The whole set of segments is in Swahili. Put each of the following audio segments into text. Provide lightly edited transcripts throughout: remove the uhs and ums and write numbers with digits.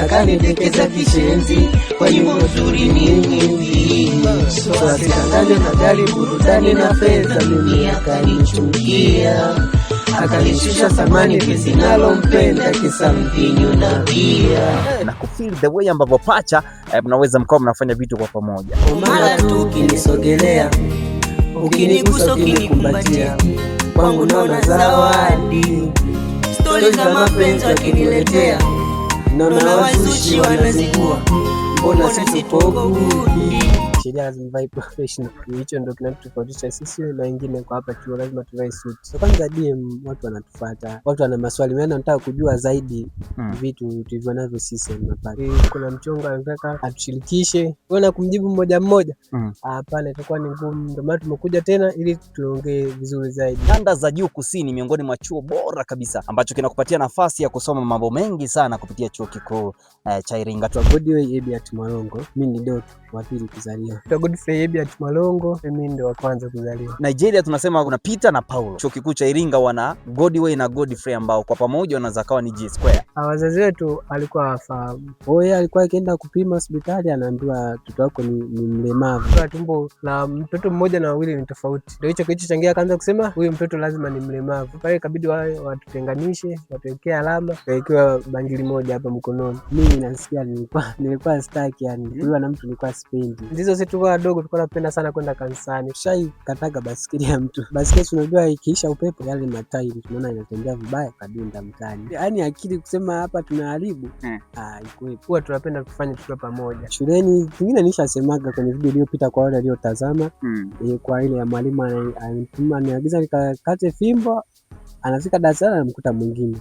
Akanidekeza kishenzi kwa nyimbo nzuri mimi. So asidanganywe na gari, burudani na fedha, mimi akanichukia, akanishusha thamani penzi nalompenda, kisa mvinyo na bia. Na kufeel the way ambavyo pacha mnaweza mkawa mnafanya vitu kwa pamoja. Mara tu ukinisogelea, ukinigusa, ukinikumbatia, kwangu naona zawadi. Stori za mapenzi wakiniletea, naona wazushi wanazingua, mbona sisi tuko good? Sheria lazima ivae professional. Hicho ndio kinachotofautisha sisi na wengine kwa hapa chuo, lazima tuvae suit. Kwanza DM watu wanatufuata, watu wana maswali, maana wanataka kujua zaidi vitu tulivyo navyo sisi mapacha. Kuna mchongo anataka atushirikishe, wewe na kumjibu mmoja mmoja, hapana, itakuwa ni ngumu. Ndio maana tumekuja tena ili tuongee vizuri zaidi. Nyanda za Juu Kusini, miongoni mwa chuo bora kabisa ambacho kinakupatia nafasi ya kusoma mambo mengi sana kupitia chuo kikuu cha Iringa. Naitwa Godway Ebiat Mwalongo, mimi ni Doto wa pili kuzaliwa. Naitwa Godfrey Ebiat Mwalongo, mimi ndo wa kwanza kuzaliwa. Nigeria tunasema kuna Peter na Paulo. Chuo kikuu cha Iringa wana Godway na Godfrey ambao kwa pamoja wanaweza kawa ni G Square. Wazazi wetu alikuwa hawafahamu. Kwa hiyo alikuwa akienda kupima hospitali anaambiwa mtoto wako ni mlemavu. Tumbo la mtoto mmoja na wawili ni tofauti, ndio hicho kilichochangia akaanza kusema huyu mtoto lazima ni mlemavu. Pale ikabidi wale watutenganishe, watuwekee alama, tuwekewa bangili moja hapa mkononi. Mimi nasikia nilikuwa staki, yani kuliwa na mtu nilikuwa sipendi. Ndizo sisi tulikuwa wadogo, tulikuwa tunapenda sana kwenda kanisani. Shai kataga basikeli ya mtu, basikeli si unajua ikiisha upepo yale matairi tunaona inatembea vibaya, kadunda mtaani. Yani akili kusema hapa tunaharibu ah, ikuwepo. Huwa tunapenda kufanya tukiwa pamoja. Shuleni kingine nishasemaga kwenye video iliyopita kwa wale waliotazama kwa ile ya mwalimu anituma niagiza nikakate fimbo, anafika darasani anamkuta mwingine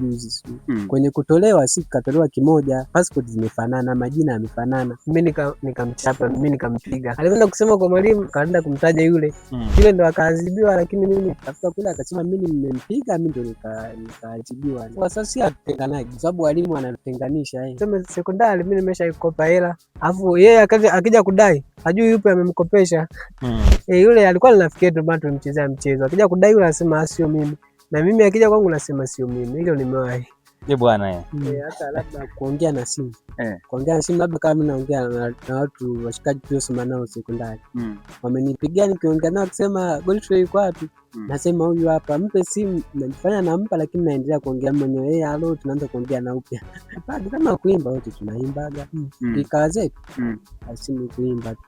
juzi sijui. Kwenye kutolewa si katolewa kimoja, passport zimefanana, majina yamefanana. Mimi nikamchapa, mimi nikampiga. Alikwenda kusema kwa mwalimu, kaenda kumtaja yule yule, ndo akaadhibiwa, lakini mimi Kafika kule akasema mimi nimempiga, mimi ndo nikaadhibiwa. Kwa sasa si hatutenganagi, kwa sababu walimu wanatutenganisha. Sema sekondari mimi nimeshaikopa hela, alafu yeye akija kudai hajui yupi amemkopesha. Yule alikuwa ni rafiki yetu, maana tulimchezea mchezo. Akija kudai yule anasema sio mimi, na mimi akija kwangu nasema sio mimi. Hilo nimewahi. Ye bwana eh. Hata labda kuongea na simu kuongea na simu, labda kama mimi naongea na watu washikaji tuliosoma nao sekondari wamenipigia, nikiongea nao akisema Godfrey yuko wapi? Nasema huyu hapa, mpe simu. Najifanya nampa, lakini naendelea kuongea mwenyewe. Hey, halo, tunaanza kuongea na upya. Hapana, kama kuimba wote tunaimbaga ikawa zetu, simu kuimba tu.